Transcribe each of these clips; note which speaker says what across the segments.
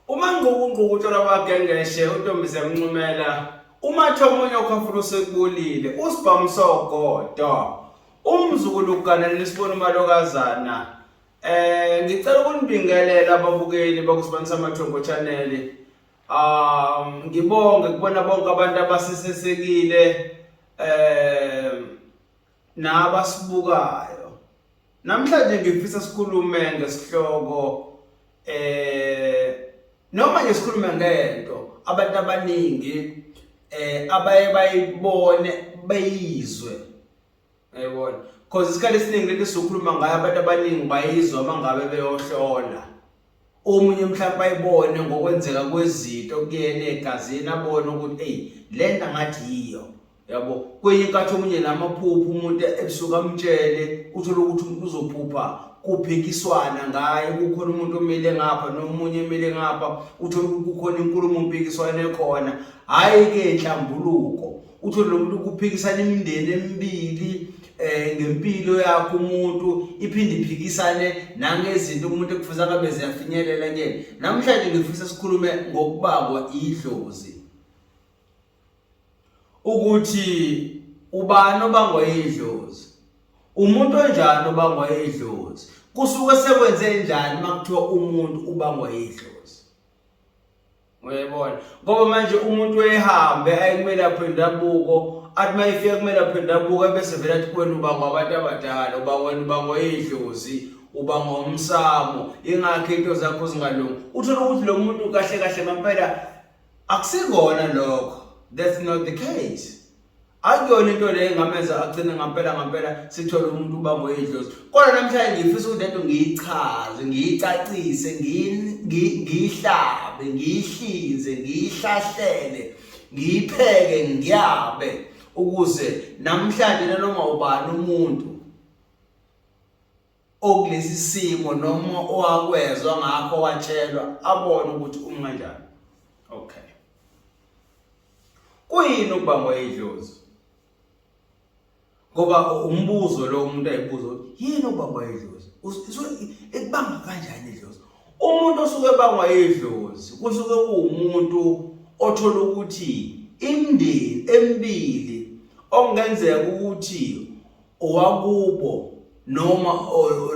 Speaker 1: Uma ngqukungquku utshwala bagengeshe uNtombi siyamncumela umathe omunye okhafula usekubulile usibhamu sogodo umzukulu uganele isibona umalokazana. Ngicela ukunibingelela ababukeli bakuSibani Samathongo channel. Ngibonge kubona bonke abantu abasisesekile nabasibukayo. Namhlanje ngifisa sikhulume ngesihloko noma nje sikhulume ngento abantu abaningi abaye bayibone beyizwe. Uyayibona? Because isikhathi esiningi lento esizokhuluma ngayo abantu abaningi bayizwa uma ngabe beyohlola. Omunye mhlawumbe ayibone ngokwenzeka kwezinto kuyena egazini abone ukuthi eyi le nto angathi yiyo. Yabo, kwenye inkathi omunye namaphupho umuntu ebusuku amtshele uthole ukuthi umuntu uzophupha kuphikiswana ngaye kukhona umuntu omile ngapha nomunye emile ngapha uthole ukuthi kukhona inkulumo mpikiswano ekhona. Hhayi-ke inhlambuluko uthole lo muntu kuphikisana imindeni emibili ngempilo yakhe umuntu iphinde iphikisane nangezinto umuntu ekufuze ngabe ziyafinyelela kuyena. Namhlanje ngifisa sikhulume ngokubangwa idlozi, ukuthi ubani obangwa idlozi, umuntu onjani obangwa idlozi, kusuke sekwenze njani makuthiwa umuntu ubangwa idlozi. Uyayibona? Ngoba manje umuntu uyehambe aye kumelaphi wendabuko, athi uma efika kumelaphi wendabuko ebese vele athi kuwena ubangwa abantu abadala, ubangwa wena ubangwa idlozi, ubangwa umsamo, ingakho into zakho zingalungi. Uthole ukuthi lo muntu kahle kahle ngempela akusikona lokho. That's not the case. Akuyona into leyo engamenza agcine ngampela ngampela sithole umuntu ubangwe idlozi. Kodwa namhlanje ngifisa ukuthi lento ngiyichaze, ngiyicacise, ngiyihlabe, ngiyihlinze, ngiyihlahlele, ngiyipheke ngiyabe ukuze namhlanje nanoma ubani umuntu okulesi simo noma owakwezwa ngakho watshelwa abone ukuthi umi kanjani. Okay. Kuyini ukubangwa idlozi? Ngoba umbuzo lo umuntu ayibuza ukuthi yini ukubangwa idlozi? Ekubanga kanjani idlozi? Umuntu osuke ebangwa idlozi kusuke kuwumuntu othola ukuthi imindeni emibili okungenzeka ukuthi owakubo noma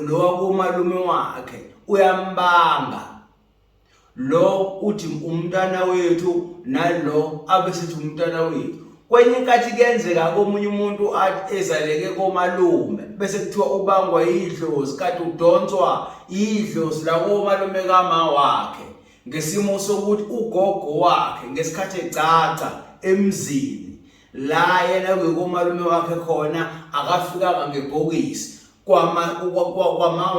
Speaker 1: nowakomalume wakhe uyambanga. Lo uthi umntwana wethu nalo abe sithi umntwana wethu. Kwenye inkathi kuyenzeka komunye umuntu athi ezaleke komalume bese kuthiwa ubangwa idlozi kanti udonswa idlozi lakomalume kama wakhe ngesimo sokuthi ugogo wakhe ngesikhathi egcagca emzini la yena kukomalume wakhe khona akafikanga ngebhokisi kwama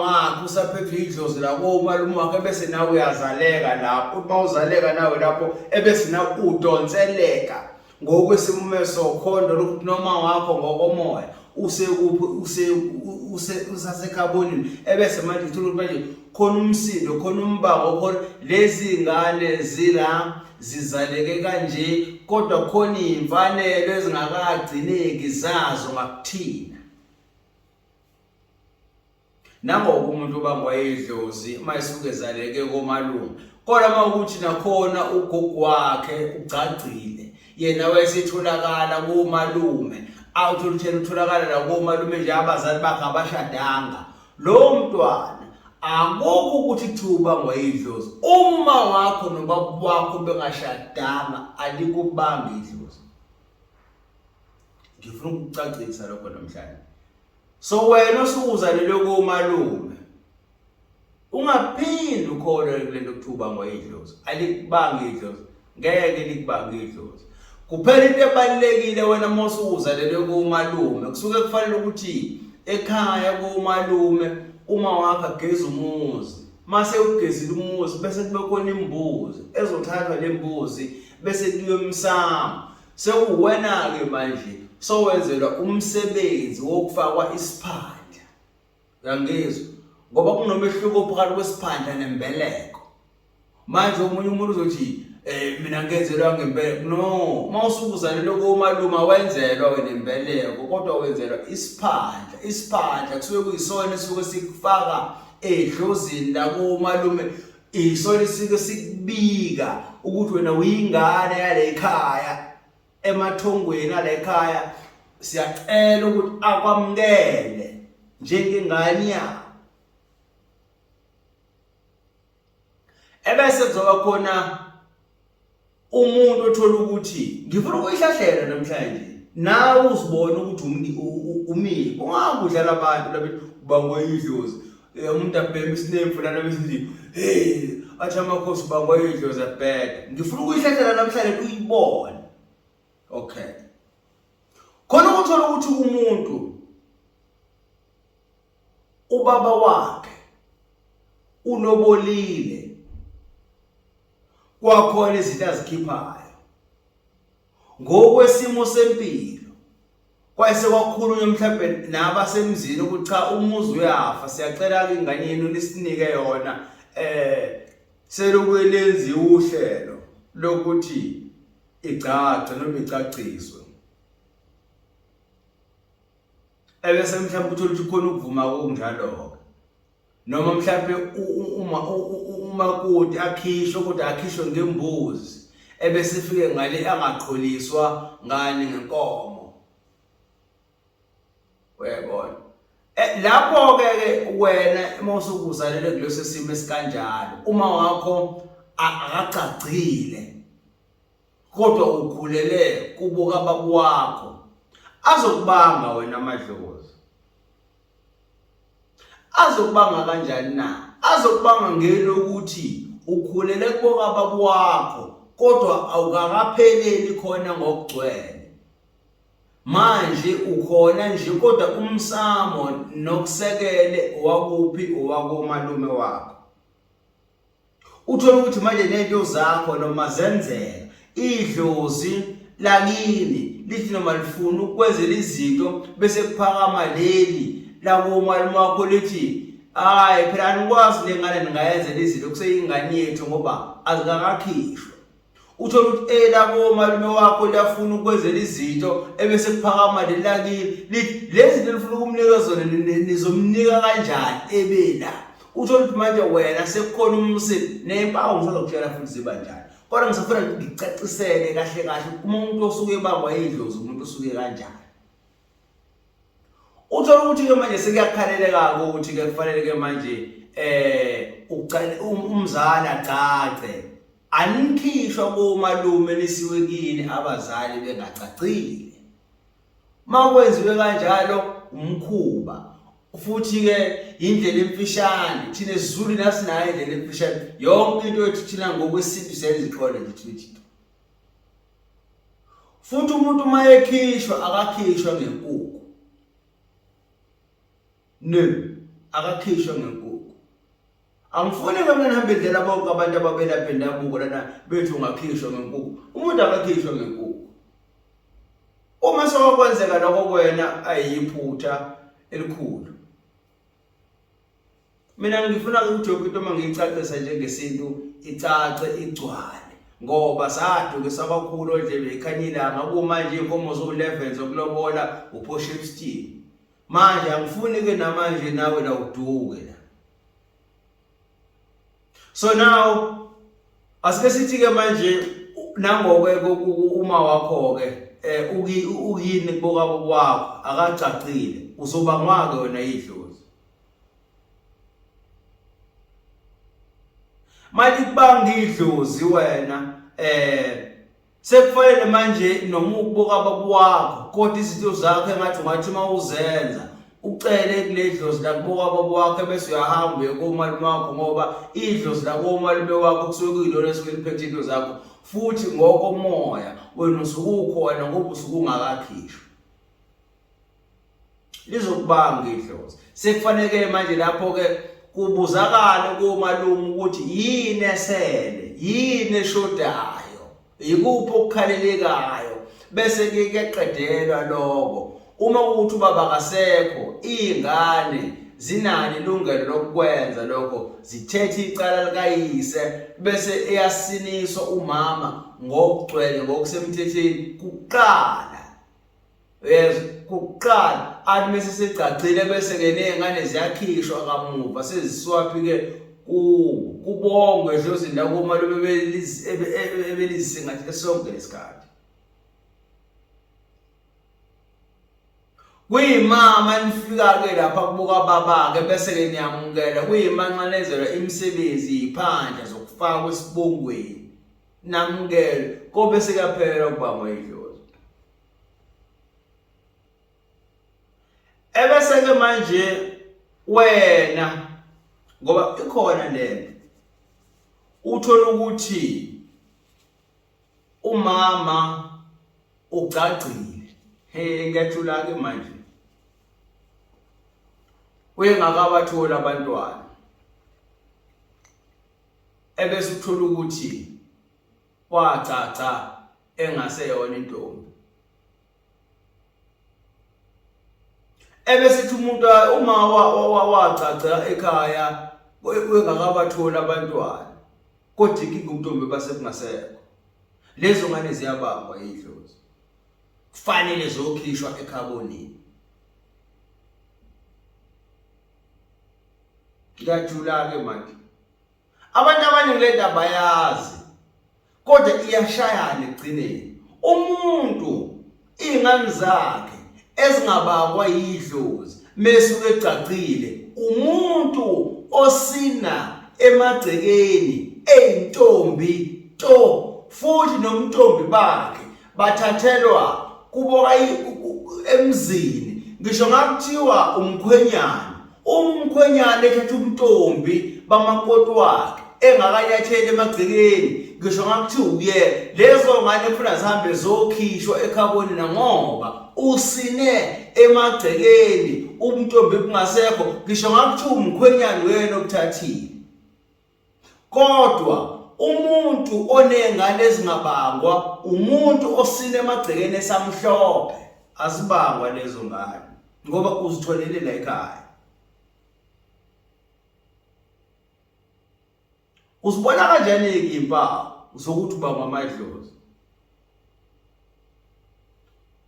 Speaker 1: wakhe usaphethwe idlozi lakomalume wakhe bese nawe uyazaleka lapho uthi mawuzaleka nawe lapho ebese nawe udonseleka ngokwesimume sokhondo lokuthi noma wakho ngokomoya usekuphi usasekhabonini ebese manje uthola ukuthi manje khona umsindo khona umbango khona lezi ngane zila zizaleke kanje kodwa khona iy'mfanelo ezingakagcineki zazo ngakuthina. Nangoku umuntu obangwa idlozi uma esuke ezaleke komalume kodwa uma ukuthi nakhona ugogo wakhe ugcagcile yena wayesetholakala komalume awuthole ukuthi yena utholakala nakomalume nje abazali bakhe abashadanga lowo mntwana akukho ukuthi kuthiwa ubangwa idlozi uma wakho nobaba wakho bengashadanga alikubambi idlozi. Ngifuna ukukucacisa lokho namhlanje. So wena osukuzalelwe komalume ungaphindi ukholwe kule nto kuthiwa ubangwa idlozi, alikubanga idlozi, ngeke likubanga idlozi. Kuphela into ebalulekile wena uma usukuzalelwe komalume kusuke kufanele ukuthi ekhaya komalume uma wakho ageze umuzi, mase ugezile umuzi bese kube khona imbuzi ezothathwa le mbuzi bese kuyiwe emsamo. Sekuwena-ke manje sowenzelwa umsebenzi wokufakwa isiphandla. Uyangizwa? Ngoba kunomehluko phakathi kwesiphandla nembeleko. Manje omunye umuntu uzothi mina ngenzelwa ngempela. No, uma usuke uzalelwe komalume awenzelwa wena imbeleko kodwa wenzelwa isiphandla. Isiphandla kusuke kuyisona esuke sikufaka edlozini lakomalume. Isona isike sikubika ukuthi wena uyingane yale ekhaya emathongweni ale ekhaya siyacela ukuthi akwamukele njengengane yabo. Ebese kuzoba khona umuntu othola ukuthi ngifuna ukuyihlahlela namhlanje nawe uzibona ukuthi umile ungabe udlala abantu labe ubangwa idlozi eh, umuntu abhema isinemfu lana bese nje hey athi amakhosi ubangwa idlozi abheda ngifuna ukuyihlahlela namhlanje uyibone okay khona ukuthola ukuthi umuntu ubaba wakhe ulobolile kwakhona izinto azikhiphayo ngokwesimo sempilo kwase kwakhulunywa mhlawumbe nabasemzini ukuthi cha umuzi uyafa siyacela ke ingane yenu nisinike yona eh selokhu lenziwa uhlelo lokuthi igcagce noma icaciswe ebese mhlawumbe uthola ukuthi khona ukuvuma okunjalo-ke noma mhlawumbe uma umakoti akhishwe kodwa akhishwe ngembuzi ebese ifike ngale angaqholiswa ngani ngenkomo uyabona eh, lapho ke ke wena uma usukuzalele kuleso simo esikanjalo uma wakho akacacile kodwa ukhulele kubo kababa wakho azokubanga wena amadlozi azokubanga kanjani na azokubanga ngelokuthi ukhulele kubo kababa wakho kodwa awukakapheleli khona ngokugcwele manje ukhona nje kodwa umsamo nokusekele owakuphi owakomalume wakho Uthole ukuthi manje nento zakho noma zenzeka idlozi lakini lithi noma lifuna ukwenzela izinto bese kuphakama leli lakomalume wakho lithi hayi phela anikwazi le ngane ningayenzela izinto kuseyingane yethu ngoba azikakakhishwa uthole ukuthi elakomalume wakho liyafuna ukwenzela izinto ebese kuphakama leli lakini lithi lezi zinto nifuna ukumnika zona nizomnika kanjani ebela uthole ukuthi manje wena sekukhona umsindo nempawu ngisazokutshela futhi ziba njani kodwa ngisafuna ngicacisele kahle kahle uma umuntu osuke ebangwa idlozi umuntu osuke kanjani Uthola ukuthi ke manje sekuyakhaleleka ukuthi ke kufanele ke manje eh ucale um, umzali acace anikhishwa komalume nisiwe kini abazali bengacacile makwenziwe kanjalo umkhuba futhi ke indlela emfishane thina esiZulu nasinayo indlela emfishane yonke into yethu thina ngokwesintu siyaziqonda nje thina izinto Futhi umuntu uma ekhishwa akakhishwa ngenkukhu. No, akakhishwa ngenkukhu. Angifuni ke mina nihambe indlela bonke abantu ababelapha indabuko lana bethi ungakhishwa ngenkukhu. Umuntu akakhishwa ngenkukhu. Uma sewakwenzeka lokho kuwena ayiphutha elikhulu. Mina ngifuna ukuthi yonke into uma ngiyicacisa njengesintu icace igcwale ngoba saduke sabakhulu ondlebe ikhanya ilanga kumanje iy'nkomo ziwu-11 zokulobola uphosha ebusitini manje angifuni-ke namanje nawe la uduke la so now asike sithi-ke manje nangoke uma wakho-ke um ukini kubokabo kwakho akacacile uzobangwa-ke wena idlozi Manje kubanga idlozi wena eh sekufanele manje noma ukubuka baba wakho kodwa izinto zakho engathi ungathi uma uzenza ucele kule dlozi lakubo kababa wakho bese uyahamba uye komalume wakho ngoba idlozi lakomalume wakho kusuke kuyilona esuke liphethe into zakho futhi ngokomoya wena usuke ukhona ngoba usuke ungakakhishwa lizokubanga idlozi sekufanele manje lapho ke kubuzakala komalume ukuthi yini esele yini eshodayo yikuphi okukhalelekayo bese ke kuyaqedelwa lokho uma ukuthi ubaba kasekho izingane zinalo ilungelo lokukwenza lokho zithethe icala likayise bese eyasiniswa umama ngokugcwele ngokusemthethweni kuqala Uyezwa? Kuqala athi mese segcagcile bese ke nezingane ziyakhishwa kamuva seziswaphi ke Kubongwe edlozini lakomalume ebelisingathe sonke lesikhathi. Kuyimama nifika-ke lapha kubuka baba-ke bese-ke niyamukela kuyima nxanezelwa imisebenzi yiphandla zokufakwa esibongweni namukele kobe sekuyaphela ukubangwa idlozi. Ebese-ke manje wena ngoba ikhona lento uthola ukuthi umama ugcagcile he ngiyajula ke manje uyengakabatholi abantwana ebese uthola ukuthi wacaca engaseyona intombi ebese ethi umuntu uma wacaca ekhaya wengakabatholi abantwana kodwa inkinga ubuntombi base bungasekho lezo ngane ziyabangwa idlozi kufanele zokhishwa ekhabonini ngiyajula ke manje Abantu abaningi le ndaba bayazi kodwa iyashayana ekugcineni. Umuntu iy'ngane zakhe ezingabakwa yidlozi mesuke egcagcile umuntu osina emagcekeni eyintombi to futhi nomntombi bakhe bathathelwa kubo emzini ngisho ngakuthiwa umkhwenyana umkhwenyana ethatha umntombi bamakoti wakhe engakanyatheli emagcekeni ngisho ngakuthiwa uye lezo ngane kufuna zihambe zokhishwa ekhaboni nangoba usine emagcekeni ubuntombi bungasekho ngisho ngakuthiwa umkhwenyana wena obuthathile Kodwa umuntu onezingane ezingabangwa umuntu osina emagcekeni esamhlophe azibangwa lezo ngane ngoba uzitholele la ekhaya. Uzibona kanjani-ke impawu zokuthi ubangwa amadlozi?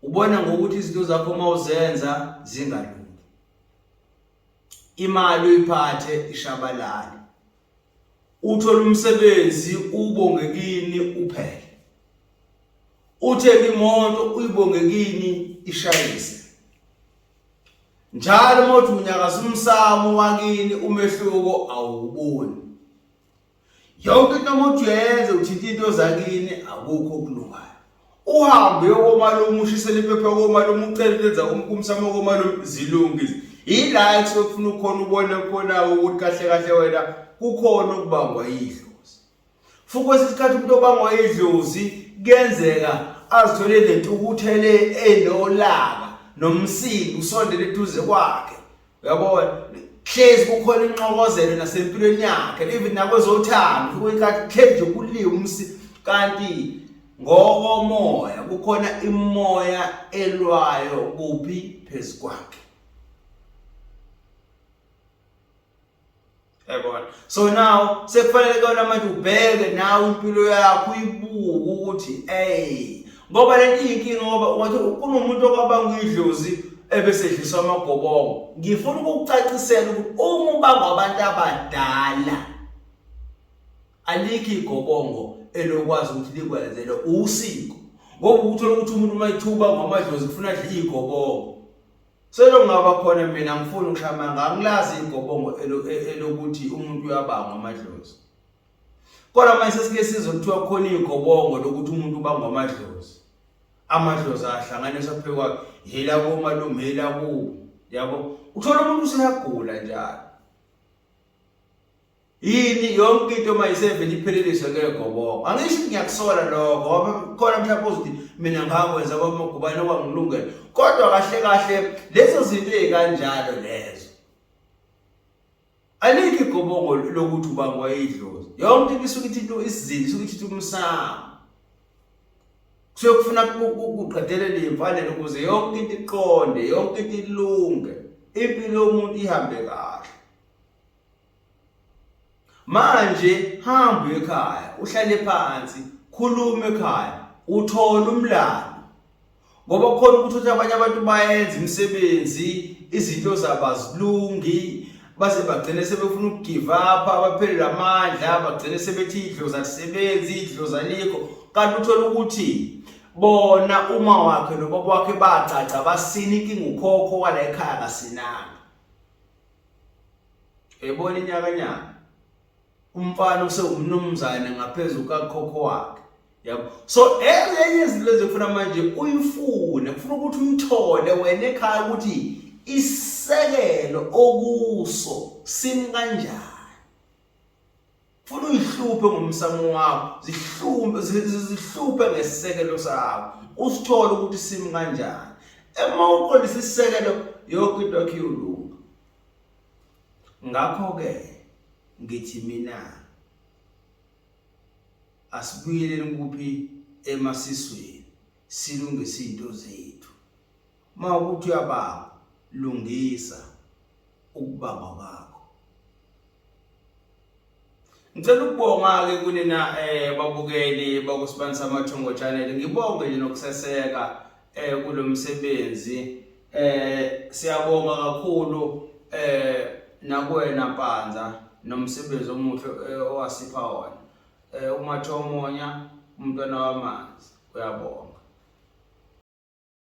Speaker 1: Ubona ngokuthi izinto zakho uma uzenza zingalungi. Imali uyiphathe ishabalale. Uthole umsebenzi ubonge kini uphele. Uthenge imoto uyibonge kini ishayise. Njalo uma uthi unyakaza umsamo wakini umehluko awuboni. Yonke into uma uthi uyayenza uthinta into zakini akukho okulungayo. Uhambe uyokomalume ushisele impepho yakomalume ucele into enza umsamo komalume zilungise. Yila ekusuke kufuna ukhona ubone khona ukuthi kahle kahle wena kukhona okubangwa yidlozi. Futhi kwesinye isikhathi umuntu obangwa idlozi kuyenzeka azithole nentukuthele enolaka nomsindo usondele eduze kwakhe. Uyabona? Hlezi kukhona inxokozelo nasempilweni yakhe even nakwezothando kuyinkathi hlezi nje kuliwe umsi kanti ngokomoya kukhona imoya elwayo kuphi phezu kwakhe. Yabona. So now sekufanele kona manje ubheke nawe impilo yakho uyibuke ukuthi hey ngoba lento iyinkinga ngoba wathi kunomuntu okwabanga idlozi ebese edliswa amagobongo. Ngifuna ukukucacisela ukuthi uma ubangwa abantu abadala alikho igobongo elokwazi ukuthi likwenzele usiko. Ngoba ukuthola ukuthi umuntu uma ethuba ngamadlozi kufuna adle igobongo. Selo ngaba khona mina ngifuna ukushaya amanga angilazi igobongo elokuthi umuntu uyabangwa amadlozi. Kodwa manje sesike sizwe kuthiwa khona igobongo lokuthi umuntu ubangwa amadlozi. Amadlozi ahlanganiswa phezu kwakhe, hela komalume, hela kubo. Yabo? Uthola umuntu useyagula njalo. Yini yonke into uma isevele ipheleliswe ngegobongo. Angisho ukuthi ngiyakusola lokho ngoba khona mhlawumbe uzothi mina ngakwenza kwamagubane okwangilungela. Kodwa kahle kahle lezo zinto ezikanjalo lezo. Alikho igobongo lokuthi ubangwa idlozi. Yonke into isuke ithinta isizinda, isuke ithinta umsamo. Kusuke kufuna kuqedelele imfanelo ukuze yonke into iqonde, yonke into ilunge. Impilo yomuntu ihambe kahle. Manje hamba uye ekhaya, uhlale phansi, khuluma ekhaya, uthole umlando. Ngoba kukhona ukuthi uthi abanye abantu bayenza imisebenzi, izinto zabo azilungi, Baze bagcine sebefuna ukugive up, baphelelwe amandla, bagcine sebethi idlozi alisebenzi, idlozi alikho. Kanti uthola ukuthi bona uma wakhe nobaba wakhe bacaca basina inkinga ukhokho wala ekhaya kasinanga. Uyayibona inyakanyaka. Umfana usewumnumzane ngaphezu kakhokho wakhe. Yabo. So ezinye izinto ezifuna manje uyifune, kufuna ukuthi uyithole wena ekhaya ukuthi isekelo okuso simi kanjani. Funa uyihluphe ngomsamo wakho, zihluphe zihluphe ngesekelo sakho. Usithole ukuthi simi kanjani. Uma uqondisa isisekelo yonke into yakho iyolunga. Ngakho-ke ngithi mina asibuyeleni kuphi emasisweni silungise izinto zethu. Uma ukuthi uyabamba lungisa ukubamba kwakho. Ngicela ukubonga-ke kunina eh babukeli bakusibani samathongo channel ngibonge nje nokuseseka eh kulomsebenzi eh siyabonga kakhulu eh nakuwena Mpanza nomsebenzi omuhle eh, owasipha wona eh uMathomonya umntwana wamanzi uyabonga.